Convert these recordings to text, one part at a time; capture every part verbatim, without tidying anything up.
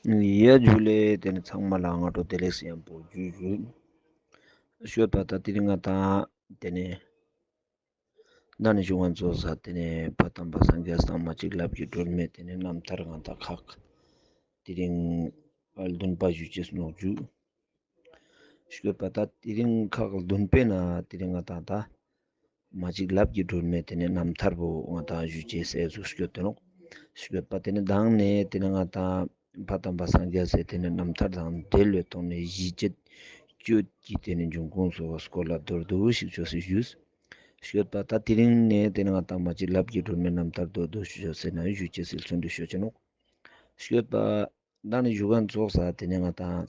ཡ་ཇུ་ལེ། ཏེ་ནེ་ཚང་མ་ལ་སྔ་དྲོ་བདེ་ལེགས་ཡམ་པོ་ཇུ་ཇུ། ཤོད་པ་ད་དེ་རིང་ང་ཏང་ཏེ་ནེ་ཟླ་ནེ་ཞུ་ཁན་ཚོགས་ས་ཏེ་ནེ་ཕ་དམ་པ་སངས་རྒྱས་དང་མ་གཅིག་ལབ་ཀྱི་སྒྲོལ་མའི་ཏེ་ནེ་རྣམ་ཐར་ང་ཏང་ཁག་དེ་རིང་བདུན་པ་ཞུ་ཅེས་ནོག་ཇུ། ཤོད་པ་ད་དེ་རིང་ཁག་བདུན་པའི་ནང་དེ་རིང་ང་ཏང་ད་མ་གཅིག་ལབ་ཀྱི་སྒྲོལ་མའི་ཏེ་ནེ་རྣམ་ཐར་པོ་ང་ཏང་ཞུ་ཅེས་ཟེར་ཟུག་ཤོད་དེ་ནོག། ཤོད་པ་ཏེ་ནེ་མདང་ནེ་ཏེ་ནེ་ང་ཏང་ཕ་དམ་པ་སངས་རྒྱས་སི་ཏེ་ནེ་རྣམ་ཐར་དང་འབྲེལ་བའི་ཐོག་ནེ་གཞི་བྱེས་གཅོད་ཀྱི་ཏེ་ནེ་འབྱུང་ཁུངས་སོགས་སྐོར་ལ་མདོར་བསྡུས་ཤིག་ཅོས་སེ་ཞུས། ཤོད་པ་ད་དེ་རིང་ནེ་ཏེ་ནེ་ང་ཏང་མ་གཅིག་ལབ་ཀྱི་སྒྲོལ་མའི་རྣམ་ཐར་མདོར་བསྡུས་ཤིག་ཅོས་སེ་ན་ཞུ་ཅེས་སི་ཚུལ་དུ་ཞུ་ཅེས་ནོག། ཤོད་པ་མདང་ནེ་ཞུ་ཁན་ཚོགས་ས་ཏེ་ནེ་ང་ཏང་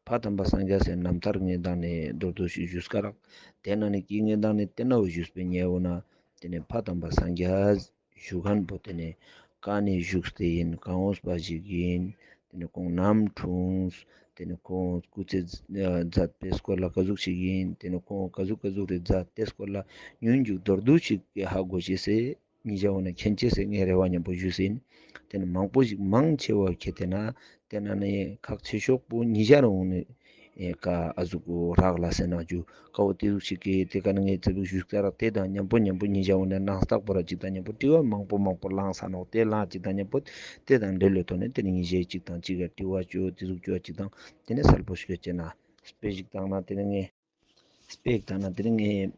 ཕ་དམ་པ་སངས་རྒྱས་སི་རྣམ་ཐར་ངས་མདང་ནེ་མདོར་བསྡུས་ཤིག་ཞུས་ཀ་རག། ཏེ་ནང་ནེ་ཀི་ངས་མདང་ནེ་ཏེ་ནེ་འོ་ཞུས་པའི་ཉེ་འོ་ན་ཏེ་ནེ་ཕ་དམ་པ་སངས་རྒྱས་ཞུ་ཁན་པོ་ཏེ་ནེ་ཀ་ནེ་བཞུགས་ཏེ་ཨིན། གང་འོས་པ་ཞིག་ཨིན། ཏེ་ནེ་ཁོང་ནམ་འཁྲུངས། ཏེ་ནེ་ཁོང་སྐུ་ཚེ་མཛད་པའི་སྐོར་ལ་ག་ཟུག་ཞིག་ཨིན། ཏེ་ནེ་ཁོང་ག་ཟུག་ག་ཟུག་རེ་མཛད་དེ་སྐོར་ལ་ཉུང་ངུ་མདོར་བསྡུས་ཤིག་ཧ་གོ་ཅེས་སི་ཉེ་ཞའོ་ནེ་མཁྱེན་ཅེས་སི་ངའི་རེ་བ་ཉམ་པོ་ཞུས་ཨིན། ཏེ་ནེ་མང་པོ་ཞིག་མང་ཆེ་བ་ཁྱེད་དེ་ན་ཏེ་ནེ་ཁག་ཆེ་ཤོས་པོ་ཉེ་ཞའོ་ནེ་ཨེ་ཀ་ཨ་ཟུག་རག་ལ་སེ་ན་ཇུ་ཀ་བོ་ཏེ་ཟུག་ཞིག་གི་ཏེ་ཀ་ནེ་ངས་ཙེ་བིག་ཞུས་ཀ་རག། ཏེ་དང་ཉམ་པོ་ཉམ་པོ་ཉེ་ཞའོ་ནེ་ནང་སྟག་པོ་ར་ཅིག་དང་ཉམ་པོ་དྲི་བ་མང་པོ་མང་པོ་ལངས་ས་ནོག། ཏེ་ལངས་ཅིག་དང་ཉམ་པོ་ཏེ་དང་འབྲེལ་ལོ་ཐོག་ནེ་ཏེ་ནེ་ཉེ་ཞའི་ཅིག་དང་ཅིག་ག་དྲི་བ་ཅོ་ཏེ་ཟུག་ཅོ་ཅིག་དང་ཏེ་ནེ་སལ་པོ་ཤོད་ཅེས་ན་སྤེ་ཞིག་དང་ན་ཏེ་ནེ་ངས་སྤེ་ཞིག་དང་ན་ཏེ་ནེ་ངས་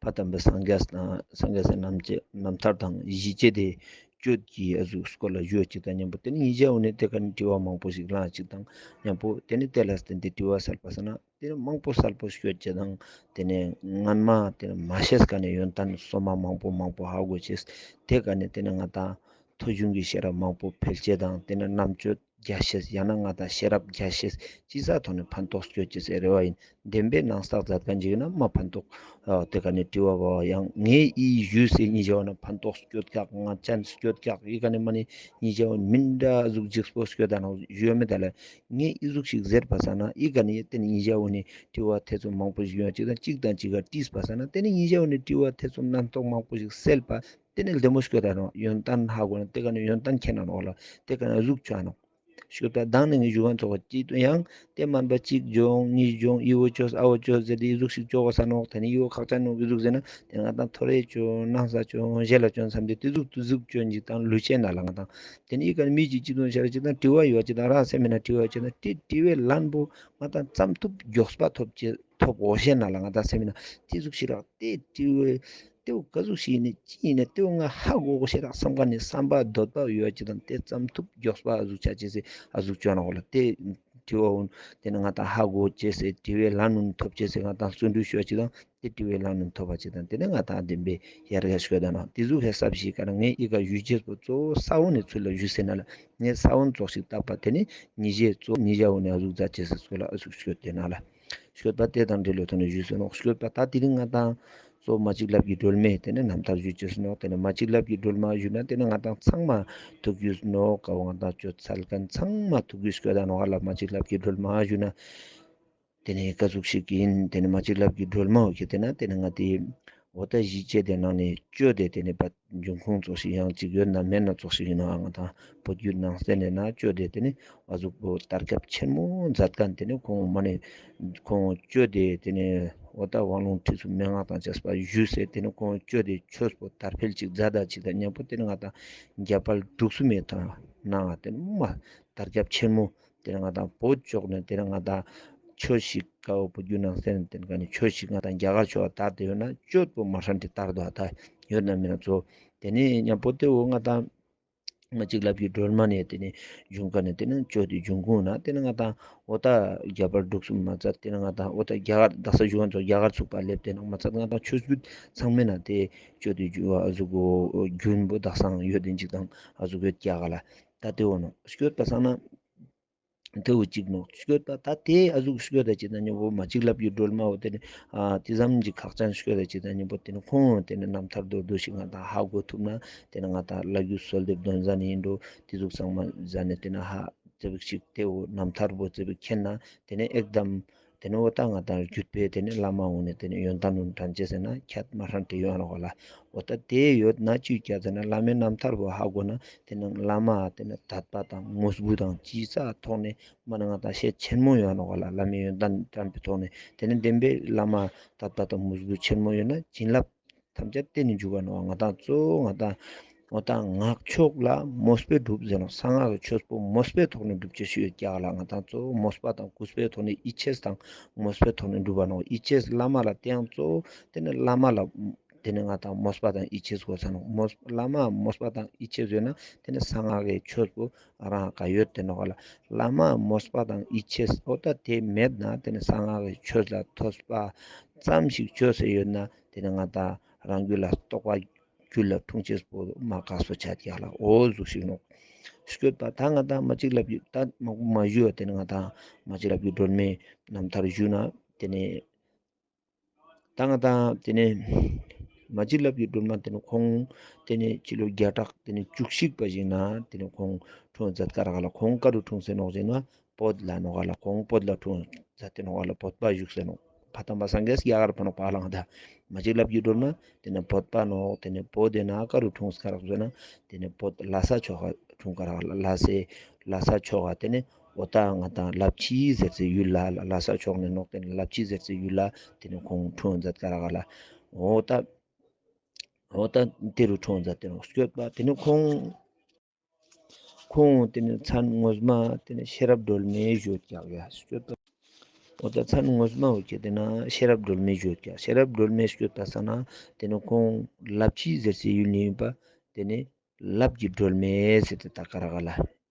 ཕ་དམ་པའི་སངས་རྒྱས་དང་སངས་རྒྱས་སི་རྣམ་ཅེ་རྣམ་ཐར་དང་གཞི་བྱེས་ཏེ་གཅོད་ཀྱི་ཨ་ཟུག་སྐོར་ལ་ཞུ་ཅིག་དང་ཉམ་པོ་ཏེ་ནེ་ཉེ་ཞའོ་ནེ་ཏེ་ཀ་ནེ་དྲི་བ་མང་པོ་ཞིག་ལངས་ཅིག་དང་ཉམ་པོ་ཏེ་ནེ་ཏེ་ལ་བརྟེན་ཏེ་དྲི་བ་སལ་པ་ས་ན་ཏེ་ནེ་མང་པོ་སལ་པོ་ཤོད་ཅེས་དང་ཏེ་ནེ་སྔན་མ་ཏེ་ནེ་མ་ཤེས་ཀ་ནེ་ཡོན་ཏན་སོ་མ་མང་པོ་མང་པོ་ཧ་གོ་ཅེས་ཏེ་ཀ་ནེ་ཏེ་ནེ་ང་ཏང་ཐོས་བྱུང་གི་ཤེས་རབ་མང་པོ་འཕེལ་ཅེས་དང་ཏེ་ནེ་རྣམ་དཔྱོད་རྒྱ་ཤེས་ཡང་ན་ང་ཏང་ཤེས་རབ་རྒྱ་ཤེས་ཅི་ས་ཐོག་ནེ་ཕན་ཐོགས་སྐྱོད་ཅེས་སི་རེ་བ་ཨིན། བདེན་པའི་ནང་སྟག་མཛད་ཁན་ཅིག་ན་མ་ཕན་ཐོགས་ཏེ་ཀ་ནེ་དྲི་བ་བ་ཡང་ངས་ཨི་ཞུས་སེ་ཉེ་ཞའོ་ན་ཕན་ཐོགས་སྐྱོད་ཀྱག་ང་ཅན་སྐྱོད་ཀྱག་ཨི་ཀ་ནེ་མ་ནེ་ཉེ་ཞའོ་མིན་འདྲ་ཟུག་ཇིགས་པོ་སྐྱོད་ད་ནོག་ཞུ་མེད་ད་ལ། ངས་ཨི་ཟུག་ཞིག་ཟེར་པ་ས་ན་ཨི་ཀ་ནེ་ཏེ་ནེ་ཉེ་ཞའོ་ནེ་དྲི་བ་ཐེ་ཚོམ་མང་པོ་ཞིག་ཡོང་ཅིག་དང་ཅིག་དང་ཅིག་ག་དྲིས་པ་ས་ན་ཏེ་ནེ་ཉེ་ཞའོ་ནེ་དྲི་བ་ཐེ་ཚོམ་རྣམ་རྟོག་མང་པོ་ཞིག་སེལ་པ། ཏེ་ནེ་ལྡེ་མོ་སྐྱོད་ད་ནོག་ཡོན་ཏན་ཧ་གོ་ན་ཏེ་ཀ་ནེ་ཡོན་ཏན་མཁྱེན་ན་ནོག་ལ་ཏེ་ཀ་ནེ་ཟུག་ཅོ་ནོག། ཤོད་པ་མདང་ནེ་ངས་ཞུ་ཁན་ཚོགས་ཅིག་ཏུ་ཡང་ཏེ་མན་པ་གཅིག་ཇོང་གཉིས་ཇོང་ཨི་བོ་ཅོས་ཨ་བོ་ཅོས་ཟེར་ཏེ་ཨི་ཟུག་ཞིག་ཅོ་གོས་ས་ནོག། ཏེ་ནེ་ཨི་བོ་ཁག་ཅན་ནོག་ཨི་ཟུག་ཟེར་ན་ཏེ་ང་ཏང་ཐོ་རེ་ཅོ་ནང་ས་ཅོ་ཞེ་ལ་ཅོ་བསམ་སྟེ་ཏེ་ཟུག་ཏུ་ཟུག་ཅོ་ཅིག་དང་ལུས་ཅེས་ན་ལ་ང་ཏང་ཏེ་ནེ་ཨི་ཀ་ནེ་མི་ཅིག་ཅིག་ཏུ་ཞར་ཅིག་དང་དྲི་བ་ཡོད་ཅིག་དང་རང་སེམས་མེད་ན་དྲི་བ་ཅིག་དང་ཏེ་དྲི་བའི་ལན་པོ་ང་ཏང་ཙམ་ཐུབ་མགྱོགས་པ་ཐོབ་ཅེས་ཐོབ་འོ་ཤེས་ན་ལ་ང་ཏང་སེམས་མེད་ན་ཏེ་ཟུག་ཞིག་རག་ཏེ་དྲི་བའི་ཏེ་བོ་ག་ཟུག་ཞིག་ཨིན་ནི་ཅི་ཨིན་ནི་ཏེ་བོ་ང་ཧ་གོ་གོས་ཤེས་རག་བསམ་ཁན་ནི་བསམ་པ་འདོད་པ་ཡོད་ཅིག་དང་ཏེ་ཙམ་ཐུབ་མགྱོགས་པ་ཨ་ཟུག་ཆ་ཅེས་སི་ཨ་ཟུག་ཅོ་ནོག་ལ་ཏེ་དྲི་བ་འོ་ན་ཏེ་ནེ་ང་ཏང་ཧ་གོ་ཅེས་སི་དྲི་བའི་ལན་འོ་ན་ཐོབ་ཅེས་སི་ང་ཏང་བརྩོན་འགྲུས་ཤོད་ཅིག་དང་ཏེ་དྲི་བའི་ལན་འོ་ན་ཐོབ་པ་ཅིག་དང་ཏེ་ནེ་ང་ཏང་བདེན་པའི་ཡར་རྒྱས་ཤོད་ད་ནོག། ཏེ་ཟུག་ཧེ་སབ་ཞིག་ཀ་ནེ་ངས་ཨི་ཀ་ཞུ་ཅེས་པོ་གཙོ་བོ་ས་བོན་ནི་ཚུལ་ལ་ཞུས་སེ་ན་ལ་ངས་ས་བོན་ཙོགས་ཤིག་བཏབ་པ་ཏེ་ནེ་ཉེ་ཞའི་གཙོ་ཉེ་ཞའོ་ནེ་ཨ་ཟུག་མཛད་ཅེས་སི་ཚུལ་ལ་ཨ་ཟུག་ཤོད་དེ་ན་ལ། ཤོད་པ་ཏེ་དང་འབྲེལ་ལོ་ཐོག་ནེ་ཞུས་སེ་ནོག། ཤོད་པ་ད་དེ་རིང་ང་ཏང་གཙོ་མ་གཅིག་ལབ་ཀྱི་སྒྲོལ་མའི་ཏེ་ནེ་རྣམ་ཐར་ཞུ་ཅེས་ནོག། ཏེ་ནེ་མ་གཅིག་ལབ་ཀྱི་སྒྲོལ་མ་ཞུ་ན་ཏེ་ནེ་ང་ཏང་ཚང་མ་ཐུག་གི་ནོག། ཀ་བོ་ང་ཏང་ཅོ་ཚལ་ཁན་ཚང་མ་ཐུག་གི་ཤོད་ད་ནོག་ལ། མ་གཅིག་ལབ་ཀྱི་སྒྲོལ་མ་ཞུ་ན་ཏེ་ནེ་ཀ་ཟུག་ཞིག་ཨིན། ཏེ་ནེ་མ་གཅིག་ལབ་ཀྱི་སྒྲོལ་མ་འོ་ཁེ་ཏེ་ན་ཏེ་ནེ་ང་ཏི་འོ་ད་གཞི་བྱེས་ཏེ་ནང་ནེ་གཅོད་དེ་ཏེ་ནེ་པ་འབྱུང་ཁུངས་ཙོགས་ཤིག་ཡང་ཅིག་ཡོད་ན་མེད་ན་ཙོགས་ཤིག་ཨིན་ནོག། ང་ཏང་བོད་བརྒྱུད་ནང་བསྟན་ནེ་ན་གཅོད་དེ་ཏེ་ནེ་ཨ་ཟུག་པོ་དར་ཁྱབ་ཆེན་མོ་མཛད་ཁན་ཏེ་ནེ་ཁོང་མ་ནེ་ཁོང་གཅོད་དེ་ཏེ་ནེ་འོ་ད་དབང་ལུང་ཁྲིད་གསུམ་མན་ངག་དང་བཅས་པ་ཞུས་སེ་ཏེ་ནེ་ཁོང་གཅོད་དེ་ཆོས་པོ་དར་འཕེལ་ཅིག་མཛད་ད་ཅིག་དང་མཉམ་པོ་ཏེ་ནེ་ང་ཏང་རྒྱ་བལ་འབྲུག་གསུམ་མེ་ཐང་ནང་ཏེ་ནེ་མ་དར་ཁྱབ་ཆེན་མོ། ཏེ་ནེ་ང་ཏང་བོད་ཕྱོགས་ནེ་ཏེ་ནེ་ང་ཏང་ཆོས་ཤིག་ཀ་བོ་བོད་བརྒྱུད་ནང་བསྟན་ཏེ་ནེ་ཀ་ནེ་ཆོས་ཤིག་ང་ཏང་རྒྱ་གར་ཕྱོགས་དར་ཏེ་ཡོད་ན་གཅོད་པོ་མ་ཧྲན་ཏེ་དར་དོ་ད་ཡོད་ན་མེད་ན་གཙོ། ཏེ་ནེ་མཉམ་པོ་ཏེ་བོ་ང་ཏང་མ་གཅིག་ལབ་ཀྱི་སྒྲོལ་མ་ནེ་ཏེ་ནེ་བྱུང་ཀ་ནེ་ཏེ་ནེ་གཅོད་དེ་འབྱུང་ཁུངས་ན་ཏེ་ནེ་ང་ཏང་འོ་ད་རྒྱ་བལ་འབྲུག་གསུམ་མ་ཚད་ཏེ་ནེ་ང་ཏང་འོ་ད་རྒྱ་གར་དག་ས་བཞུགས་ཁན་ཚོ་རྒྱ་གར་ཚུགས་པ་ལེབས་ཏེ་ནང་མ་ཚད་ང་ཏང་ཆོས་བརྒྱུད་ཚང་མའི་ནང་ཏེ་གཅོད་དེ་འབྱུང་བ་ཨ་ཟུག་གོ་རྒྱུན་པོ་དག་སང་ཡོད་དེ་ཅིག་དང་ཨ་ཟུག་ཡོད་རྒྱ་གར་ལ་ད་ཏེ་འོ་ནོ་གཅོད་པ་སང་ན། ཏེ་བོ་གཅིག་ནོ། ཤོད་པ་ད་ཏེ་ཨ་ཟུག་ཤོད་ད་ཅིག་དང་མཉམ་པོ་མ་གཅིག་ལབ་ཀྱི་སྒྲོལ་མ་བོ་ཏེ་ནེ་ཨ་ཏེ་ཙམ་གྱི་ཁག་ཅན་ཤོད་ད་ཅིག་དང་མཉམ་པོ་ཏེ་ནེ་ཁོང་ཏེ་ནེ་རྣམ་ཐར་མདོར་བསྡུས་ཤིག་ང་ཏང་ཧ་གོ་ཐུབ་ན་ཏེ་ནེ་ང་ཏང་བླ་བརྒྱུད་གསོལ་འདེབས་འདོན་ཟ་ནེ་ཨིན་འགྲོ་ཏེ་ཟུག་ཚང་མ་ཟ་ནེ་ཏེ་ནེ་ཧ་ཙེ་བིག་ཤིག་ཏེ་བོ་རྣམ་ཐར་བོ་ཙེ་བིག་མཁྱེན་ན་ཏེ་ནེ་ཨེག་དམ་ ཏེ་ནེ་འོ་ཏ་ང་དང་རྒྱུད་པའི་ཏེ་ནེ་བླ་མ་འོ་ནེ་ཏེ་ནེ་ཡོན་ཏན་ནུ་དྲན་ཅེས་ཟེར་ན་ཁྱད་མ་ཧྲན་ཏེ་ཡོད་ནོག་ལ། འོ་ཏ་ཏེ་ཡོད་ན་ཅི་ཀྱག་ཟེར་ན་བླ་མའི་རྣམ་ཐར་བོ་ཧ་གོ་ན་ཏེ་ནེ་བླ་མ་ཏེ་ནེ་དད་པ་དང་མོས་གུས་དང་ཅི་ས་ཐོག་ནེ་མ་ནེ་ང་དང་ཤེད་ཆེན་མོ་ཡོད་ནོག་ལ། བླ་མའི་ཡོན་ཏན་དྲན་པའི་ཐོག་ནེ་ཏེ་ནེ་བདེན་པའི་བླ་མ་དད་པ་དང་མོས་གུས་ཆེན་མོ་ཡོད་ན་བྱིན་རླབས་ཐམས་ཅད་ཏེ་ནེ་འཇུག་ག་ནོག། ང་དང་གཙོ་བོ་ང་དང་འོ་ཏ་སྔགས་ཕྱོགས་ལ་མོས་པའི་སྒྲུབ་ཟེར་ནོག། གསང་སྔགས་ཀྱི་ཆོས་པོ་མོས་པའི་ཐོག་ནེ་སྒྲུབ་ཅེས་ཤིག་ཡོད་ཀྱག་ལ། ང་དང་གཙོ་བོ་མོས་པ་དང་གུས་པའི་ཐོག་ནེ་ཡིད་ཆེས་དང་མོས་པའི་ཐོག་ནེ་སྒྲུབ་པ་ནོག། ཡིད་ཆེས་བླ་མ་ལ་ཏེ་ཡང་གཙོ་བོ་ཏེ་ནེ་བླ་མ་ལ་ཏེ་ནེ་ང་དང་མོས་པ་དང་ཡིད་ཆེས་དགོས་ས་ནོག། མོས་བླ་མ་མོས་པ་དང་ཡིད་ཆེས་ཡོད་ན་ཏེ་ནེ་གསང་སྔགས་ཀྱི་ཆོས་པོ་རང་ག་ཡོད་ཏེ་ནོག་ལ། བླ་མ་མོས་པ་དང་ཡིད་ཆེས་འོ་ཏ་ཏེ་མེད་ན་ཏེ་ནེ་གསང་སྔགས་ཀྱི་ཆོས་ལ་ཐོས་པ་ཙམ་ཞིག་ཅོས་ཏེ་ཡོད་ན་ཏེ་ནེ་ང་དང་རང་རྒྱུད་ལ་རྟོགས་པ་རྒྱུད་ལ་འཁྲུངས་ཅེས་པོ་མ་དཀགས་པོ་ཆ་ཀྱག་ལ། འོ་ཟུག་ཤིག་ནོག། སྐྱོད་པ་ཏ་ང་དང་མ་གཅིག་ལབ་ཀྱི་ཏ་མ་མ་ཞུ་བ་ཏེ་ནེ་ང་དང་མ་གཅིག་ལབ་ཀྱི་སྒྲོལ་མའི་རྣམ་ཐར་ཞུ་ན་ཏེ་ནེ་ཏ་ང་དང་ཏེ་ནེ་མ་གཅིག་ལབ་ཀྱི་སྒྲོལ་མ་ཏེ་ནེ་ཁོང་ཏེ་ནེ་སྤྱི་ལོ་བརྒྱ་ཕྲག་ཏེ་ནེ་བཅུ་གཅིག་པ་ཞིག་ན་ཏེ་ནེ་ཁོང་འཁྲུངས་མཛད་ཀ་རག་ལ། ཁོང་ཀ་རུ་འཁྲུངས་སེ་ནོག་ཟེར་ན་བོད་ལ་ནོག་ལ། ཁོང་བོད་ལ་འཁྲུངས་མཛད་དེ་ནོག་ལ། བོད་པ་བཞུགས་སེ་ནོག། ཕ་དམ་པ་སངས་རྒྱས་རྒྱ་གར་པ་ནོག་པ་ལ། ང་དང་མ་གཅིག་ལབ་ཀྱི་སྒྲོལ་མ་ཏེ་ནེ་བོད་པ་ནོག། ཏེ་ནེ་བོད་ཏེ་ན་ཀ་རུ་འཁྲུངས་ཀ་རག་ཟེར་ན་ཏེ་ནེ་བོད་ལྷ་ས་ཕྱོགས་ལ་འཁྲུངས་ཀ་རག་ལ། ལྷ་ས་ལྷ་ས་ཕྱོགས་ལ་ཏེ་ནེ་འོ་ཏ་ང་དང་ལབ་ཅི་ཟེར་སའི་ཡུལ་ལ་ལྷ་ས་ཕྱོགས་ནེ་ནོག། ཏེ་ནེ་ལབ་ཅི་ཟེར་སའི་ཡུལ་ལ་ཏེ་ནེ་ཁོང་འཁྲུངས་མཛད་ཀ་རག་ལ། འོ་ཏ་འོ་ཏ་ཏེ་རུ་འཁྲུངས་མཛད་དེ་ནོག། སྐྱོད་པ་ཏེ་ནེ་ཁོང་ཁོང་ཏེ་ནེ་མཚན་ངོ་མ་ཏེ་ནེ་ཤེས་རབ་སྒྲོལ་མའི་ཞུ་ཀྱག་ཡ། སྐྱོད་པ་འོ་ཏ་མཚན་ངོ་མ་འོ་ཀྱེ་ཏེ་ན་ཤེས་རབ་སྒྲོལ་མའི་ཞུ་ཀྱག། ཤེས་རབ་སྒྲོལ་མའི་སྐྱོད་པ་ས་ན་ཏེ་ནེ་ཁོང་ལབ་ཅི་ཟེར་སའི་ཡུལ་ནེ་ཡིན་པ་ཏེ་ནེ་ལབ་ཀྱི་སྒྲོལ་མའི་ཟེར་ཏེ་ཏ་ཀ་རག་ལ།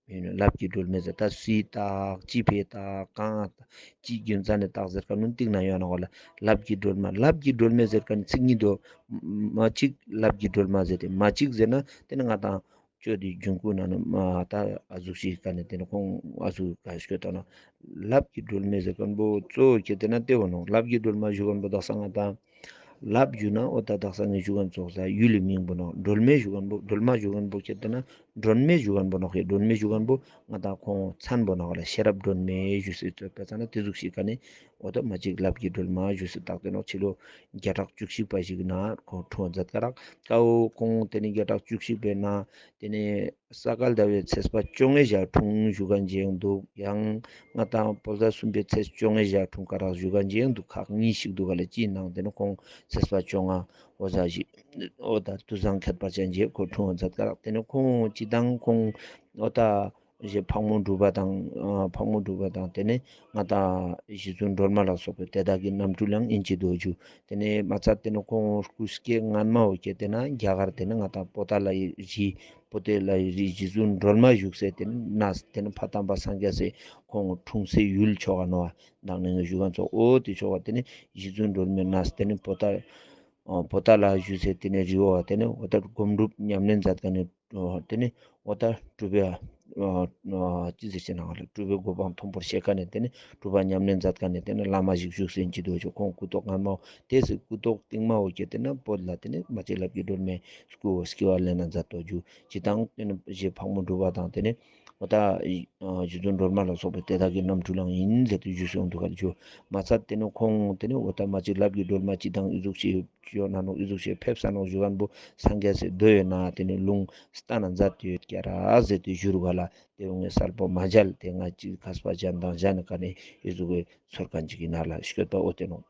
ཡིན་ནོག། ལབ་ཀྱི་སྒྲོལ་མའི་ཟེར་ཏ་སུའི་ཏ་ཅི་ཕིའ་ཏ་གང་ཅི་རྒྱུ་མཚན་ནི་ཏགས་ཟེར་ཁན་ནི་ཏིག་ན་ཡོད་ནོག་ལ། ལབ་ཀྱི་སྒྲོལ་མ་ལབ་ཀྱི་སྒྲོལ་མའི་ཟེར་ཁན་ནི་ཚིག་ཉིད་དོ། མ་གཅིག་ལབ་ཀྱི་སྒྲོལ་མ་ཟེར་ཏེ་མ་གཅིག་ཟེར་ན་ཏེ་ནེ་ང་དང་ཅོ་ཏེ་འབྱུང་ཁུངས་ན་ནི་མ་ཏ་ཨ་ཟུག་ཤིག་ཀ་ནེ་ཏེ་ནེ་ཁོང་ཨ་ཟུག་ཀ་ཞིག་ཏ་ན་ལབ་ཀྱི་སྒྲོལ་མའི་ཟེར་ཁན་བོ་གཙོ་བོ་ཁྱེར་ཏེ་ན་ཏེ་བོ་ནོག། ལབ་ཀྱི་སྒྲོལ་མ་ཞུ་ཁན་བོ་དག་ས་ང་དང་ལབ་ཞུ་ན་འོ་ཏ་དག་ས་ངའི་ཞུ་ཁན་ཙོགས་ས་ཡུལ་ལི་མིང་བོ་ནོག། སྒྲོལ་མའི་ཞུ་ཁན་བོ་སྒྲོལ་མ་ཞུ་ཁན་བོ་ཁྱེར་ཏེ་ན་སྒྲོལ་མའི་ཞུ་ཁན་བོ་ནོག། ཡ་སྒྲོལ་མའི་ཞུ་ཁན་བོ་ང་དང་ཁོང་མཚན་བོ་ནོག་ལ། ཤེས་རབ་སྒྲོལ་མའི་ཞུ་སེ་ཙོགས་པ་ས་ན་ཏེ་ཟུག་ཤིག་ཀ་ནེ་འོ་ཏ་མ་གཅིག་ལབ་ཀྱི་སྒྲོལ་མ་ཞུ་སེ་ཏགས་ཏེ་ནོག། ཕྱི་ལོ་བརྒྱ་ཕྲག་བཅུ་གཅིག་པ་ཞིག་ན་ཁོང་འཁྲུངས་མཛད་ཀ་རག། ཀ་བོ་ཁོང་ཏེ་ནེ་བརྒྱ་ཕྲག་བཅུ་གཅིག་པའི་ནང་ཏེ་ནེ་ས་ག་ཟླ་བའི་ཚེས་པ་བཅོ་ལྔའི་ཞག་འཁྲུངས་ཞུ་ཁན་ཅིག་ཡང་འདུག། ཡང་ང་དང་བོད་ཟླ་གསུམ་པའི་ཚེས་བཅོ་ལྔའི་ཞག་འཁྲུངས་ཀ་རག་ཞུ་ཁན་ཅིག་ཡང་འདུག། ཁག་གཉིས་ཤིག་འདུག་ག་ལ། ཅི་ནང་ཏེ་ནེ་ཁོང་ཚེས་པ་བཅོ་ལྔ་འོ་ཟ་ཞིག་འོ་ཏ་དུས་བཟང་ཁྱད་པར་ཅན་ཅིག་ཁོང་འཁྲུངས་མཛད་ཀ་རག། ཏེ་ནེ་ཁོང་ཅི་དང་ཁོང་འོ་ཏ་ཞེ་ཕག་མོ་གྲུ་པ་དང་ཨ་ཕག་མོ་གྲུ་པ་དང་ཏེ་ནེ་ང་དང་རྗེ་བཙུན་སྒྲོལ་མ་ལ་སོགས་པའི་དེ་དག་གི་རྣམ་འཕྲུལ་ཡང་ཨིན་ཅི་དོ་ཞུ། ཏེ་ནེ་མ་ཚད་ཏེ་ནེ་ཁོང་སྐུ་སྐྱེ་སྔན་མ་འོ་ཀྱེ་ཏེ་ན་རྒྱ་གར་ཏེ་ནེ་ང་དང་པོ་ཏ་ལ་ཡི་རི་པོ་ཏ་ལ་ཡི་རི་རྗེ་བཙུན་སྒྲོལ་མ་བཞུགས་སའི་ཏེ་ནེ་ཕ་དམ་པ་སངས་རྒྱས་སི་ཁོང་འཁྲུངས་སའི་ཡུལ་ཕྱོགས་ནོག། མདང་ནེ་ངའི་ཞུ་ཁན་ཙོགས་འོ་ཏེ་ཕྱོགས་ཏེ་ནེ་རྗེ་བཙུན་སྒྲོལ་མའི་ནས་ཏེ་ནེ་པོ་ཏ་པོ་ཏ་ལ་བཞུགས་སའི་ཏེ་ནེ་རི་བོ་ཏེ་ནེ་འོ་ཏ་སྒོམ་སྒྲུབ་ཉམས་ལེན་མཛད་ཁན་ནི་ཏེ་ནེ་འོ་ཏ་སྒྲུབ་པའི་ཅི་ཟེར་ཅེ་ན་སྒྲུབ་པའི་གོ་འཕང་མཐོན་པོར་གཤེགས་ཁན་ནི་ཏེ་ནེ་སྒྲུབ་པ་ཉམས་ལེན་མཛད་ཁན་ནི་ཏེ་ནེ་བླ་མ་ཞིག་བཞུགས་སེ་ཨིན་ཅི་དོ་ཞུ། ཁོང་སྐུ་ཐོག་སྔན་མ་འོ་ཏེ་སི་སྐུ་ཐོག་སྟིང་མ་འོ་ཀྱེ་ཏེ་ན་བོད་ལ་ཏེ་ནེ་མ་གཅིག་ལབ་ཀྱི་སྒྲོལ་མའི་སྐུ་འོ་སྐྱེ་བ་ལེན་ན་མཛད་དོ་ཞུ། ཅི་དང་ཏེ་ནེ་རྗེ་ཕག་མོ་གྲུ་པ་དང་ཏེ་ནེ་འོ་ཏ་རྗེ་བཙུན་སྒྲོལ་མ་ལ་སོགས་པའི་དེ་དག་གི་རྣམ་འཕྲུལ་ཡང་ཨིན་ཟེར་ཏེ་ཞུས་སེ་འདུག་ག་ཞུ། མ་ཚད་ཏེ་ནེ་ཁོང་ཏེ་ནེ་འོ་ཏ་མ་གཅིག་ལབ་ཀྱི་སྒྲོལ་མ་ཅི་དང་ཨི་ཟུག་ཤིག་ཞུ་ན་ནོག། ཨི་ཟུག་ཤིག་ཕེབས་ས་ནོག་ཞུ་ཁན་བོ་སངས་རྒྱས་སི་མདོ་ཡོད་ན་ཏེ་ནེ་ལུང་བསྟན་ན་མཛད་དེ་ཡོད་ཀྱག་ར་ཟེར་ཏེ་ཞུ་རུག་ག་ལ། ཏེ་བོ་ངས་གསལ་པོ་མ་མཇལ། ཏེ་ང་ཅི་མཁས་པ་གཞན་དང་གཞན་ནི་ཀ་ནེ་ཨི་ཟུག་གི་ཚོར་ཁན་ཅིག་ཨིན་ན་ལ་སྐྱོད་པ་འོ་ཏེ་ནོག།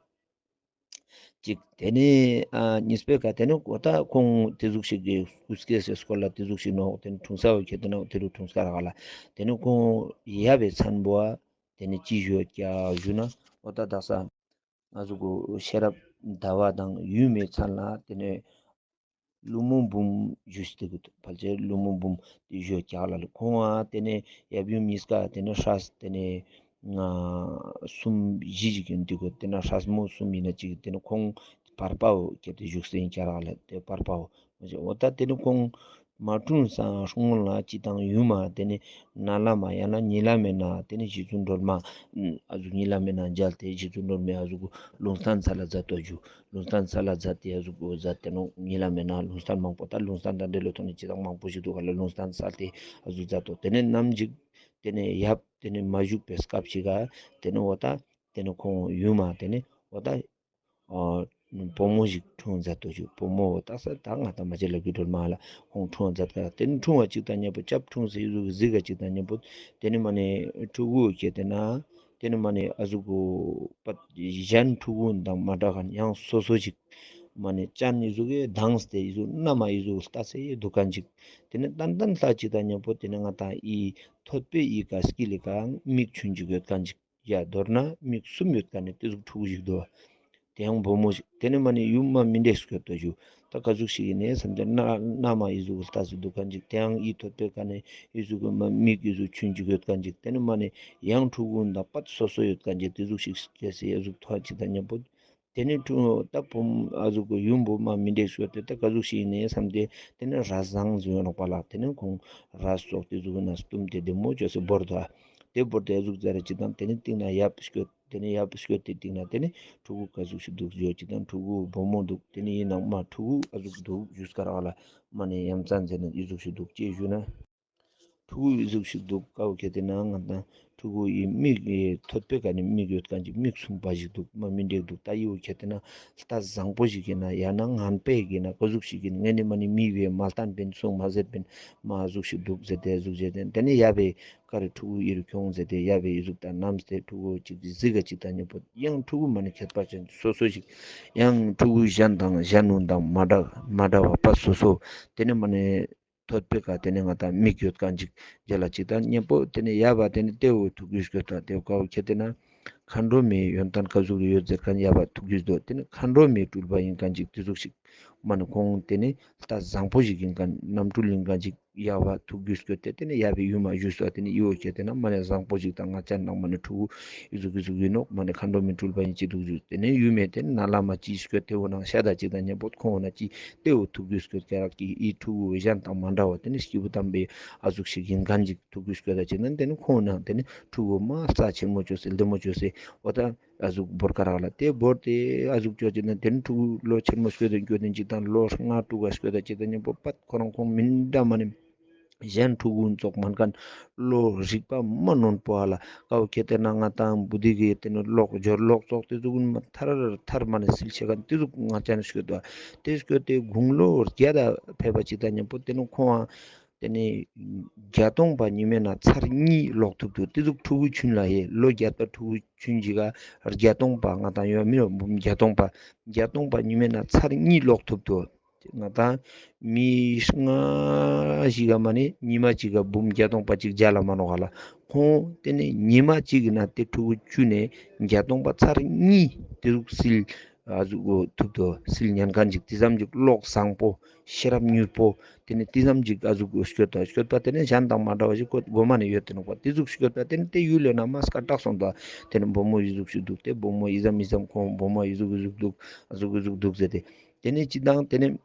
ཅིག་ཏེ་ནེ་ཨ་གཉིས་པའི་ཀ་ཏེ་ནེ་འོ་ཏ་ཁོང་ཏེ་ཟུག་ཤིག་གི་སྐུ་སྐྱེ་སའི་སྐོར་ལ་ཏེ་ཟུག་ཤིག་ནོག། ཏེ་ནེ་འཁྲུངས་ས་འོ་ཀྱེ་ཏེ་ནེ་ཏེ་རུ་འཁྲུངས་ས་རག་ག་ལ། ཏེ་ནེ་ཁོང་ཡབ་བི་མཚན་བོ་ཏེ་ནེ་ཅི་ཞུ་ཡོད་ཀྱག་ཞུ་ན་འོ་ཏ་དག་ས་ང་ཟུག་གུ་ཤེས་རབ་ཟླ་བ་དང་ཡུམ་མི་མཚན་ལ་ཏེ་ནེ་ཀླུ་མོ་འབུམ་ཞུས་ཏེ་གི་ཕལ་ཆེར་ཀླུ་མོ་འབུམ་ཏེ་ཞུ་ཀྱག་ལ་ལ། ཁོང་ང་ཏེ་ནེ་ཡབ་ཡུམ་གཉིས་ཀ་ཏེ་ནེ་སྲས་ཏེ་ནེ་ང་གསུམ་བཞི་ཞིག་ཨིན་ཏེ་གོ། ཏེ་ནེ་སྲས་མོ་གསུམ་ཨིན་ན་ཅིག་ཏེ་ནེ་ཁོང་བར་པའོ་ཀྱེ་ཏེ་བཞུགས་སེ་ཨིན་ཀྱག་ར་ལ། ཏེ་བར་པའོ་འོ་ཏ་ཏེ་ནེ་ཁོང་མ་འཁྲུངས་སྔོན་ལ་ཅི་དང་ཡུམ་མ་ཏེ་ནེ་ན་ལམ་མ་ཡང་ན་ཉི་ལམ་མེ་ན་ཏེ་ནེ་རྗེ་བཙུན་སྒྲོལ་མ་ཨ་ཟུག་ཉི་ལམ་མེ་ན་མཇལ་ཏེ་རྗེ་བཙུན་སྒྲོལ་མའི་ཨ་ཟུག་གུ་ལུང་བསྟན་ས་ལ་མཛད་དོ་ཞུ། ལུང་བསྟན་ས་ལ་མཛད་དེ་ཨ་ཟུག་གུ་མཛད་དེ་ནོག། ཉི་ལམ་མེ་ན་ལུང་བསྟན་མང་པོ་ཏ་ལུང་བསྟན་དང་འབྲེལ་ལོ་ཐོག་ནེ་ཅི་དང་མང་པོ་ཞིག་འདུག་ག་ལ། ལུང་བསྟན་ས་ཏེ་ཨ་ཟུག་མཛད་དོ། ཏེ་ནེ་ནམ་ཞིག་ཏེ་ནེ་ཡབ་ཏེ་ནེ་མ་བཞུགས་པའི་སྐབས་ཤིག་ག་ཏེ་ནེ་འོ་ཏ་ ཏེ་ནེ་ཁོང་ཡུམ་མ་ཏེ་ནེ་འོ་ཏ་ཨ་བུ་མོ་ཞིག་འཁྲུངས་མཛད་དོ་ཞུ། བུ་མོ་འོ་ཏ་ས་ཏ་ང་ཏང་མ་ཇེ་ལ་གི་སྒྲོལ་མ་ལ་ཁོང་འཁྲུངས་མཛད་ཀ་ཏེ་ནེ་འཁྲུངས་པ་ཅིག་དང་མཉམ་པོ་སྐྱབས་འཁྲུངས་སེ་ཡི་ཟུག་གི་གཟིགས་ཀ་ཅིག་དང་མཉམ་པོ་ཏེ་ནེ་མ་ནེ་ཕྲུ་གུ་ཁྱེར་ཏེ་ན་ཏེ་ནེ་མ་ནེ་ཨ་ཟུག་གོ་པ་གཞན་ཕྲུ་གུ་དང་མ་འདྲ་ཁན་ཡང་སོ་སོ་ཞིག་མ་ནེ་ཅན་ཡི་ཟུག་གི་དངས་ཏེ་ཡི་ཟུག་ན་མ་ཡི་ཟུག་ལྟ་སེ་ཡི་དུག་ཁན་ཅིག། ཏེ་ནེ་ཏན་ཏན་ལྟ་ཅིག་དང་མཉམ་པོ་ཏེ་ནེ་ང་ཏང་ཡི་ཐོད་པའི་ཡི་ཀ་སྐྱིལ་ལི་ཀ་མིག་ཆུན་ཅིག་ཡོད་ཁན་ཅིག། ཡ་མདོར་ན་མིག་གསུམ་ཡོད་ཁན་ནི་ཏེ་ཟུག་ཕྲུ་གུ་ཞིག་དུག། ཏེ་ཡང་བུ་མོ་ཞིག། ཏེ་ནེ་མ་ནེ་ཡུམ་མ་མི་འདྲེ་སྐྱོད་དོ་ཞུ། ཏ་ཀ་ཟུག་ཞིག་ཨིན་ནེ་སམ་ཏེ་ན་ན་མ་ཡི་ཟུག་ལྟ་སེ་དུག་ཁན་ཅིག། ཏེ་ཡང་ཡི་ཐོད་པའི་ཀ་ནེ་ཡི་ཟུག་གི་མ་མིག་ཡི་ཟུག་ཆུན་ཅིག་ཡོད་ཁན་ཅིག། ཏེ་ནེ་མ་ནེ་ཡང་ཕྲུ་གུ་དང་པད་སོ་སོ་ཡོད་ཁན་ཅིག། ཏེ་ཟུག་ཞིག་སྐྱེས་སེ་ཡ་ཟུག་ཐོ་ཅིག་དང་མཉམ་པོ། ཏེ་ནེ་ཕྲུ་ཏ་བུ་མོ་ཨ་ཟུག་གི་ཡུམ་བུ་མོ་མི་འདྲེ་སྐྱོད་དེ་ཏ་ཀ་ཟུག་ཞིག་ཨིན་ནེ་སམ་སྟེ་ཏེ་ནེ་རས་བཟང་ཟེར་ནོག་པ་ལ། ཏེ་ནེ་ཁོང་རས་སོགས་ཏེ་ཟུག་ན་སྟུམ་སྟེ་བདེ་མོ་ཅོས་སེ་བོར་དོ། ཏེ་བོར་ཏེ་ཨ་ཟུག་ཟེར་ར་ཅིག་དང་ཏེ་ནེ་སྟིང་ནེ་ཡབ་སྐྱོད། ཏེ་ནེ་ཡབ་སྐྱོད་དེ་སྟིང་ནེ་ཏེ་ནེ་ཕྲུ་གུ་ཀ་ཟུག་ཞིག་དུག་ཞུ་ཅིག་དང་ཕྲུ་གུ་བུ་མོ་དུག། ཏེ་ནེ་ཡིན་ནང་མ་ཕྲུ་གུ་ཨ་ཟུག་དུག་ཞུས་ཀ་རག་ལ་མ་ནེ་ཡ་མཚན་ཟེར་ན་ཨི་ཟུག་ཞིག་དུག་ཅེས་ཞུ་ན། ཕྲུ་གུ་ཨི་ཟུག་ཞིག་དུག། ཀ་བོ་ཁྱེར་ཏེ་ན་ང་ཏང་ཕྲུ་གུ་ཡི་མིག་ཡི་ཐོད་པའི་ཀ་ནེ་མིག་ཡོད་ཁན་ཅིག་མིག་གསུམ་པ་ཞིག་དུག། མ་མི་འདྲེ་དུག། ཏ་ཡི་བོ་ཁྱེར་ཏེ་ན་ལྟ་བཟང་པོ་ཞིག་ཨིན་ན་ཡང་ན་ངན་པ་ཞིག་ཨིན་ན་ཀ་ཟུག་ཞིག་ཨིན་ན་ངས་ནི་མ་ནེ་མི་བོའི་མ་ལྟན་པིན་སུང་མ་ཟེར་པིན་མ་ཨ་ཟུག་ཞིག་དུག་ཟེར་ཏེ་ཨ་ཟུག་ཟེར་ཏེ་ཏེ་ནེ་ཡབ་བི་ཀ་རེ་ཕྲུ་གུ་ཨི་རུ་ཁྱོང་ཟེར་ཏེ་ཡབ་བི་ཨི་ཟུག་ཏ་ནམས་ཏེ་ཕྲུ་གུ་ཅིག་གཟིགས་ཀ་ཅིག་དང་མཉམ་པོ་ཡང་ཕྲུ་གུ་མ་ནེ་ཁྱད་པར་ཅན་སོ་སོ་ཞིག་ཡང་ཕྲུ་གུ་གཞན་དང་གཞན་ནུ་དང་མ་འདྲ་མ་འདྲ་བ་པ་སོ་སོ་ཏེ་ནེ་མ་ནེ་ཐོད་པའི་ཀ་ཏེ་ནེ་ང་ཏང་མིག་ཡོད་ཁན་ཅིག་རྒྱ་ལ་ཅིག་དང་མཉམ་པོ་ཏེ་ནེ་ཡབ་བ་ཏེ་ནེ་ཏེ་བོ་ཐུགས་རྒྱུས་སྐྱོད་དང་ཏེ་བོ་ཀ་བོ་ཁྱེར་ཏེ་ན་མཁའ་འགྲོ་མའི་ཡོན་ཏན་ཀ་ཟུག་ཡོད་ཟེར་ཁན་ཡབ་བ་ཐུགས་རྒྱུས་དོ། ཏེ་ནེ་མཁའ་འགྲོ་མའི་སྤྲུལ་པ་ཨིན་ཁན་ཅིག་ཏེ་ཟུག་ཞིག་མ་ནེ་ཁོང་ཏེ་ནེ་ལྟ་བཟང་པོ་ཞིག་ཨིན་ཁན་རྣམ་སྤྲུལ་ཨིན་ཁན་ཅིག་ཡབ་བ་ཐུགས་རྒྱུས་སྐྱོད་དེ་ཏེ་ནེ་ཡབ་བི་ཡུམ་མ་ཞུས་སོ། ཏེ་ནེ་ཡི་བོ་ཁྱེར་ཏེ་ན་མ་ནེ་བཟང་པོ་ཞིག་དང་ང་ཅན་ནང་མ་ནེ་ཕྲུ་གུ་ཨི་ཟུག་ཨི་ཟུག་ཨིན་ནོག། མ་ནེ་མཁའ་འགྲོ་མའི་སྤྲུལ་པ་ཨིན་ཅིག་དུག་ཞུས། ཏེ་ནེ་ཡུམ་མེ་ཏེ་ནེ་ན་ལ་མ་ཅི་སྐྱོད་དེ་བོ་ནང་ཤ་ད་ཅིག་དང་མཉམ་པོ་ཁོང་ན་ཅི་ཏེ་བོ་ཐུགས་རྒྱུས་སྐྱོད་ཀ་རག་གི་ཨི་ཕྲུ་གུ་གཞན་དང་མ་འདྲ་བ་ཏེ་ནེ་སྐྱེས་བུ་དམ་པའི་ཨ་ཟུག་ཞིག་ཨིན་ཁན་ཅིག་ཐུགས་རྒྱུས་སྐྱོད་ད་ཅིག་ན་ཏེ་ནེ་ཁོང་ན་ཏེ་ནེ་ཕྲུ་གུ་མ་རྩ་ཆེན་མོ་ཅོས་སེ་ལྡེ་མོ་ཅོས་སེ་འོ་ཏ་ཨ་ཟུག་བོར་ཀ་རག་ལ་ཏེ་བོར་ཏེ་ཨ་ཟུག་ཅོ་ཅིག་ན་ཏེ་ནེ་ཕྲུ་གུ་ལོ་ཆེན་མོ་སྐྱོད་དེ་སྐྱོད་དེ་ཅིག་དང་ལོ་ལྔ་དྲུག་ག་སྐྱོད་ད་ཅིག་དང་མཉམ་པོ་པད་ཁོ་རང་ཁོང་མི་འདྲ་མ་ནེ་གཞན་ཕྲུ་གུ་ཙོགས་མན་ཁན་བློ་རིག་པ་མ་རྣོན་པོ་ཨ་ལ་ཀ་བོ་ཁྱེར་ཏེ་ན་ང་ཏང་བུ་དི་གི་ཏེ་ནེ་ལོག་སྦྱོར་ལོག་ཙོགས་ཏེ་ཟུག་མ་ཐར་ཐར་མ་ནེ་སིལ་ཆེ་ཁན་ཏེ་ཟུག་ང་ཅན་སྐྱོད་དོ། ཏེ་སྐྱོད་དེ་དགུང་ལོ་བརྒྱ་དང་ཕེབས་པ་ཅིག་དང་མཉམ་པོ་ཏེ་ནེ་ཁོང་ཏེ་ནེ་བརྒྱད་སྟོང་པ་ཉི་མའི་ནང་ཚར་གཉིས་ལོག་ཐུབ་དོ། ཏེ་ཟུག་ཕྲུ་གུ་ཆུན་ལ་ཧེ་ལོ་བརྒྱད་པ་ཕྲུ་གུ་ཆུན་ཅིག་ག་བརྒྱད་སྟོང་པ་ང་ཏང་ཡོད་མི་རོ་འབུམ་བརྒྱད་སྟོང་པ་བརྒྱད་སྟོང་པ་ཉི་མའི་ནང་ཚར་གཉིས་ལོག་ཐུབ་དོ། ང་ཏང་མི་ལྔ་ཞིག་ག་མ་ནེ་ཉི་མ་ཅིག་ག་འབུམ་བརྒྱད་སྟོང་པ་ཅིག་རྒྱ་ལ་མ་ནོག་ག་ལ། ཁོང་ཏེ་ནེ་ཉི་མ་ཅིག་གི་ནང་ཏེ་ཕྲུ་གུ་ཆུན་ནེ་བརྒྱད་སྟོང་པ་ཚར་གཉིས་ཏེ་ཟུག་སིལ་ཨ་ཟུག་གོ་ཐུབ་དོ། སིལ་ཉན་ཁན་ཅིག་ཏེ་ཙམ་ཅིག་བློ་བཟང་པོ་ཤེས་རབ་མྱུར་པོ་ཏེ་ནེ་ཏེ་ཙམ་ཅིག་ཨ་ཟུག་གོ་སྐྱོད་དོ། སྐྱོད་པ་ཏེ་ནེ་གཞན་དང་མ་འདྲ་བ་ཞིག་ཁོ་གོ་མ་ནེ་ཡོད་དེ་ནོག་པ། ཏེ་ཟུག་སྐྱོད་པ་ཏེ་ནེ་ཏེ་ཡུལ་ལེ་ན་མ་སྐད་གྲགས་སོང་དོ། ཏེ་ནེ་བུ་མོ་ཨི་ཟུག་ཞིག་དུག། ཏེ་བུ་མོ་ཨི་ཙམ་ཨི་ཙམ་ཁོང་བུ་མོ་ཨི་ཟུག་ཨི་ཟུག་དུག་ཨ་ཟུག་ཨི་ཟུག་དུག་ཟེར་ཏེ། ཏེ་ནེ་ཅི་དང་ཏེ་ནེ་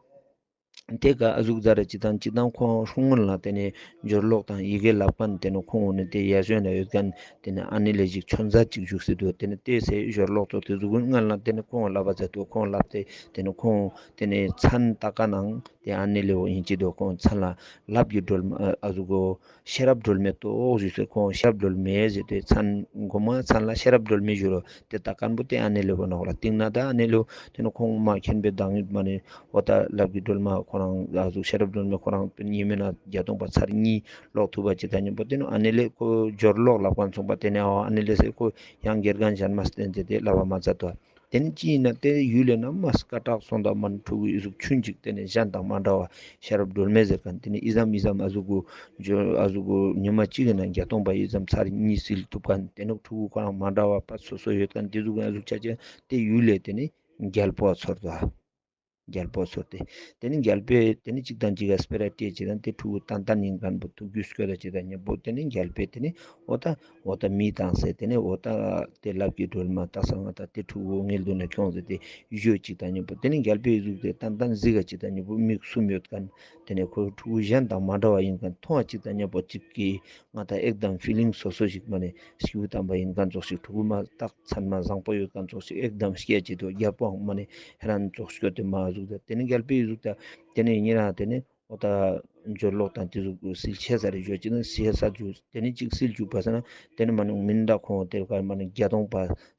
ཏེ་ཀ་ཨ་ཟུག་ཟ་ར་ཅི་དང་ཅི་དང་ཁོང་སྔོན་ལ་ཏེ་ནེ་སྦྱོར་ཀློག་དང་ཡི་གེ་ལབ་ཁན་ཏེ་ནེ་ཁོང་ནེ་ཏེ་ཡ་གཞོན་ལ་ཡོད་ཁན་ཏེ་ནེ་ཨ་ནེ་ལེ་ཞིག་ཆོན་ཟ་ཅིག་བཞུགས་སེ་དུག། ཏེ་ནེ་ཏེ་སེ་སྦྱོར་ཀློག་ཏོ་ཏེ་ཟུག་སྔོན་ལ་ཏེ་ནེ་ཁོང་ལབ་པ་ཟ་དུག། ཁོང་ལབ་སྟེ་ཏེ་ནེ་ཁོང་ཏེ་ནེ་མཚན་ཏ་ཀ་ནང་ཏེ་ཨ་ནེ་ལེ་བོ་ཨིན་ཅི་དུག། ཁོང་མཚན་ལ་ལབ་ཀྱི་སྒྲོལ་མ་ཨ་ཟུག་གོ་ཤེས་རབ་སྒྲོལ་མའི་ཏོག་ཞུས་སེ་ཁོང་ཤེས་རབ་སྒྲོལ་མའི་ཟེར་ཏེ་མཚན་གོ་མ་མཚན་ལ་ཤེས་རབ་སྒྲོལ་མའི་ཞུ་རོ། ཏེ་ཏ་ཀན་པོ་ཏེ་ཨ་ནེ་ལེ་བོ་ནོག་ལ། སྟིང་ནེ་ཏ་ཨ་ནེ་ལེ་བོ་ཏེ་ནེ་ཁོང་མ་མཁྱེན་པའི་བདག་ཉིད་མ་ནེ་འོ་ཏ་ལབ་ཀྱི་སྒྲོལ་མ་ཁོ་རང་ཨ་ཟུག་ཤེས་རབ་སྒྲོལ་མའི་ཁོ་རང་ཉི་མའི་ནང་བརྒྱད་སྟོང་པ་ཚར་གཉིས་ཀློག་ཐུབ་པ་ཅིག་དང་མཉམ་པོ་ཏེ་ནེ་ཨ་ནེ་ལེ་ཁོ་སྦྱོར་ཀློག་ལབ་ཁན་སོང་པ་ཏེ་ནེ་ཨ་ཨ་ནེ་ལེ་སེ་ཁོ་ཡང་དགེ་རྒན་གཞན་མ་བསྟེན་ཏེ་ཏེ་ལབ་པ་མ་ཚད་དོ། ཏེ་ནེ་ཅི་ཨིན་ན་ཏེ་ཡུལ་ལེ་ན་མ་སྐད་གྲགས་སོང་དོ་མ་ནེ་ཕྲུ་གུ་ཨི་ཟུག་ཆུན་ཅིག་ཏེ་ནེ་གཞན་དང་མ་འདྲ་བ་ཤེས་རབ་སྒྲོལ་མའི་ཟེར་ཁན་ཏེ་ནེ་ཨི་ཙམ་ཨི་ཙམ་ཨ་ཟུག་གོ་སྦྱོར་ཨ་ཟུག་གོ་ཉི་མ་ཅིག་གི་ནང་བརྒྱད་སྟོང་པ་ཨི་ཙམ་ཚར་གཉིས་སིལ་ཐུབ་ཁན་ཏེ་ནེ་ཕྲུ་གུ་ཁོ་རང་མ་འདྲ་བ་པ་སོ་སོ་ཡོད་ཁན་ཏེ་ཟུག་ཨ་ཟུག་ཆ་ཆེ་ཏེ་ཡུལ་ལེ་ཏེ་ནེ་རྒྱལ་པོ་ཚོར་དོ། རྒྱལ་པོ་ཚོར་ཏེ། ཏེ་ནེ་རྒྱལ་པོས་ཏེ་ནེ་ཅིག་དང་ཅིག་ག་སྤེ་ར་སྤྲད་ཅིག་དང་ཏེ་ཕྲུ་གུ་ཏན་ཏན་ཨིན་ཁན་པོ་ཐུགས་རྒྱུས་སྐྱོད་ད་ཅིག་དང་མཉམ་པོ་ཏེ་ནེ་རྒྱལ་པོས་ཏེ་ནེ་འོ་ཏ་འོ་ཏ་མི་བཏང་སེ་ཏེ་ནེ་འོ་ཏ་ཏེ་ལབ་ཀྱི་སྒྲོལ་མ་ཏག་ས་ང་ཏ་ཏེ་ཕྲུ་གུ་ངའི་མདུན་ན་ཁྱོངས་ཏེ་ཏེ་ཞུ་ཅིག་དང་མཉམ་པོ་ཏེ་ནེ་རྒྱལ་པོའི་གཟུགས་ཏེ་ཏན་ཏན་གཟིགས་ཀ་ཅིག་དང་མཉམ་པོ་མིག་གསུམ་ཡོད་ཁན་ཏེ་ནེ་ཁོ་ཕྲུ་གུ་གཞན་དང་མ་འདྲ་བ་ཨིན་ཁན་མཐོང་བ་ཅིག་དང་མཉམ་པོ་ཅིག་གི་ང་ཏ་ཨེག་དམ་ཕི་ལིང་སོ་སོ་ཞིག་མ་ནེ་སྐྱེས་བུ་དམ་པ་ཨིན་ཁན་ཙོགས་ཤིག་ཕྲུ་གུ་མ་ཏག་མཚན་མ་བཟང་པོ་ཡོད་ཁན་ཙོགས་ཤིག་ཨེག་དམ་སྐྱེ་ཅིག་དུག། རྒྱལ་པོའང་མ་ནེ་ཧེ་རན་ཙོགས་སྐྱོད་དེ་མ་ཟུག་ཏེ་ཏེ་ནེ་རྒྱལ་པོའི་གཟུགས་ཏེ་ཏེ་ནེ་ཉེ་རང་ཏེ་ནེ་འོ་ཏ་ སྦྱོར་ཀློག་དང་དེ་ཟུག་སིལ་ཆེ་ས་རེ་ཞུ་ཅིག་ན་སིལ་ས་ཞུ་དེ་ནི་ཅིག་སིལ་ཅུག་པ་ས་ན་དེ་ནི་མ་ནི་མི་འདྲ་ཁོང་དེ་ཀ་མ་ནི་བརྒྱད་སྟོང་པ་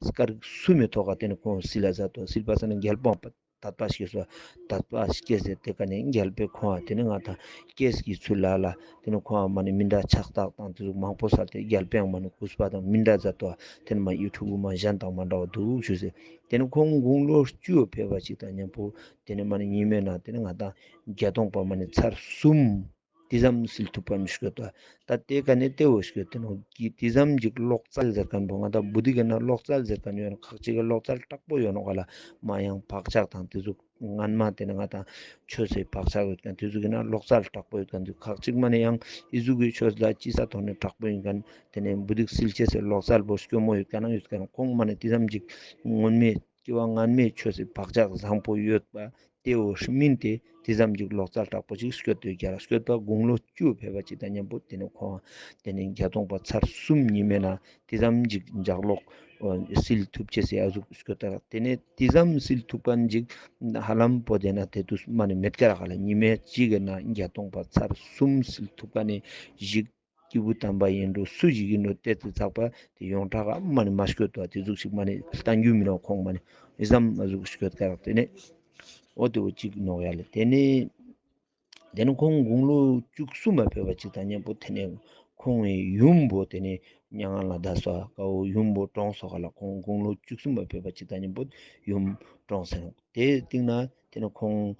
སྐར་གསུམ་མི་ཐོག་ག་དེ་ནི་ཁོང་སིལ་ལ་ཟ་ཏོ། སིལ་པ་ས་ན་རྒྱལ་པོ་དད་པ་སྐྱེས་སོ། དད་པ་སྐྱེས་ཏེ་དེ་ཀ་ནི་རྒྱལ་པོའི་ཁོང་དེ་ནི་ང་དང་སྐྱེས་ཀྱི་ཚུལ་ལ་ལ་དེ་ནི་ཁོང་མ་ནི་མི་འདྲ་ཕྱག་རྟགས་དང་དེ་ཟུག་མང་པོ་ས་དེ་རྒྱལ་པོའི་མ་ནི་གུས་པ་དང་མི་འདྲ་ཟ་ཏོ། དེ་ནི་མ་ཡུལ་ཕྲུག་གུ་མ་གཞན་དང་མ་འདྲ་བ་འདུག་ཞུ་ཟེར། དེ་ནི་ཁོང་དགུང་ལོ་བཅུ་ཕེབས་པ་ཅིག་དང་མཉམ་པོ་དེ་ནི་མ་ནི་ཉི་མའི་ནང་དེ་ནི་ང་དང་བརྒྱད་སྟོང་པ་མ་ནི་ཚར་གསུམ་དེ་ཙམ་སིལ་ཐུབ་པ་མི་སྐྱོད་ད། ད་དེ་ཀ་ནི་དེ་བོ་སྐྱོད་དེ་ནོ་གི་དེ་ཙམ་ཅིག་ཀློག་རྩལ་ཟེར་མཁན་པོ་ང་དང་བུ་དི་གི་ན་ཀློག་རྩལ་ཟེར་མཁན་ཡོད་ན་ཁག་ཅིག་གི་ཀློག་རྩལ་དྲག་པོ་ཡོད་ནོ་ག་ལ་མ་ཡང་བག་ཆགས་དང་དེ་ཟུག་སྔན་མ་དེ་ནི་ང་དང་ཆོས་སི་བག་ཆགས་ཡོད་མཁན་དེ་ཟུག་གི་ན་ཀློག་རྩལ་དྲག་པོ་ཡོད་མཁན་དེ་ཁག་ཅིག་མ་ནི་ཡང་ཨི་ཟུག་གི་ཆོས་ལ་ཅི་ས་ཐོག་ནས་དྲག་པོ་ཡིན་མཁན་དེ་ནི་བུ་དི་སིལ་ཆེ་སི་ཀློག་རྩལ་པོ་སྐྱོ་མོ་ཡོད་མཁན་ཡོད་མཁན་ཁོང་མ་ནི་དེ་ཙམ་ཅིག་སྔོན་མའི་སྐྱེ་བ་སྔན་མའི་ཆོས་སི་བག་ཆགས་བཟང་པོ་ཡོད་པ། དེ་བོ་སྨིན་ཏེ་དེ་ཙམ་ཅིག་ཀློག་རྩལ་དྲག་པོ་ཅིག་སྐྱོད་དེ་རྒྱ་ལ་སྐྱོད་པ་དགུང་ལོ་བཅུ་ཕེབས་པ་ཅིག་དང་མཉམ་པོ་དེ་ནི་ཁོང་དེ་ནི་བརྒྱད་སྟོང་པ་ཚར་གསུམ་ཉི་མའི་ནང་དེ་ཙམ་ཅིག་ལྗགས་ཀློག་སིལ་ཐུབ་ཅེས་སི་ཨ་ཟུག་སྐྱོད་དེ་དེ་ནི་དེ་ཙམ་སིལ་ཐུབ་མཁན་ཅིག་ཧ་ལམ་པོ་དེ་ན་དེ་དུས་མ་ནི་མེད་ཀ་ར་ག་ལ་ཉི་མའི་ཅིག་གི་ནང་བརྒྱད་སྟོང་པ་ཚར་གསུམ་སིལ་ཐུབ་མཁན་ནི་ཞིག་སྐྱེས་བུ་དམ་པ་ཡིན་འགྲོ་སུ་ཞིག་ཡིན་འགྲོ་དེ་ཚེ་ཚག་པ་དེ་ཡོངས་གྲགས་མ་ནི་མ་སྐྱོད་དོ། དེ་ཟུག་ཞིག་མ་ནི་བསྟན་རྒྱུ་མི་ནོ་ཁོང་མ་ནི་ཨི་ཙམ་ཨ་ཟུག་སྐྱོད་ཀ་རག་དེ་ནི་འོ་དེ་བོ་ཅིག་ནོག་ཡ་ལེ། དེ་ནི་དེ་ནི་ཁོང་དགུང་ལོ་བཅུ་གསུམ་མ་ཕེབས་པ་ཅིག་དང་མཉམ་པོ་དེ་ནི་ཁོང་གི་ཡུམ་བོ་དེ་ནི་མྱ་ངན་ལས་འདས་སོ་ཀ་བོ་ཡུམ་བོ་གྲོངས་སོ་ག་ལ་ཁོང་དགུང་ལོ་བཅུ་གསུམ་མ་ཕེབས་པ་ཅིག་དང་མཉམ་པོ་ཡུམ་གྲོངས་ཟེར་ནོག་དེ་སྟིང་ན་དེ་ནི་ཁོང་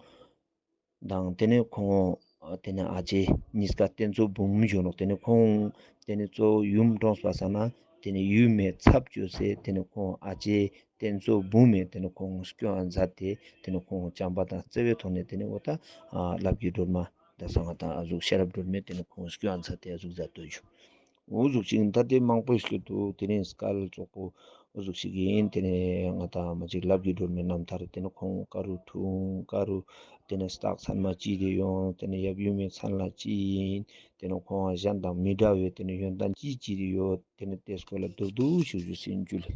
དང་དེ་ནས་ཁོང་དེ་ནས་ཨ་ཅེ་གཉིས་ཀ་རྟེན་གཙོ་འབུམ་བྱུང་ནོག་དེ་ནས་ཁོང་དེ་ནས་གཙོ་བོ་ཡུམ་གྲོངས་པ་ས་ན་དེ་ནས་ཡུམ་མེ་ཚབ་བཅོས་སེ་དེ་ནས་ཁོང་ཨ་ཅེ་རྟེན་གཙོ་འབུམ་མེ་དེ་ནས་ཁོང་སྐྱོང་མཛད་དེ་དེ་ནས་ཁོང་བྱམས་པ་དང་བརྩེ་བའི་ཐོག་ནས་དེ་ནས་འོ་ད་ལབ་ཀྱི་སྒྲོལ་མ་ད་སང་ང་དང་ཨ་ཟུག་ཤེས་རབ་སྒྲོལ་མེ་དེ་ནས་ཁོང་སྐྱོང་མཛད་དེ་ཨ་ཟུག་མཛད་དོ་བྱུང་། འོ་ཟུག་ཅིག་ད་དེ་མང་པོ་ཞིག་འདུག་དེ་རིང་སྐལ་ཙོག་པོ་འོ་ཟུག་ཅིག་ཡིན། དེ་ནས་ང་དང་མ་ཅིག་ལབ་ཀྱི་སྒྲོལ་མའི་རྣམ་ཐར་དེ་ནས་ཁོང་ཀ་རུ་འཁྲུངས་ཀ་རུ་དེ་ནས་རྟགས་མཚན་མ་ཅི་དེ་ཡོང་དེ་ནས་ཡབ་ཡུམ་མའི་མཚན་ལ་ཅི་ཡིན་དེ་ནས་ཁོང་གཞན་དང་མི་འདྲ་བའི་དེ་ནས་ཡོན་ཏན་ཅི་ཅི་དེ་ཡོད་དེ་ནས་དེ་སྐོར་ལ་མདོར་བསྡུས་ཤིག་ཞུས་ཟིན་རྒྱུ་ལེ།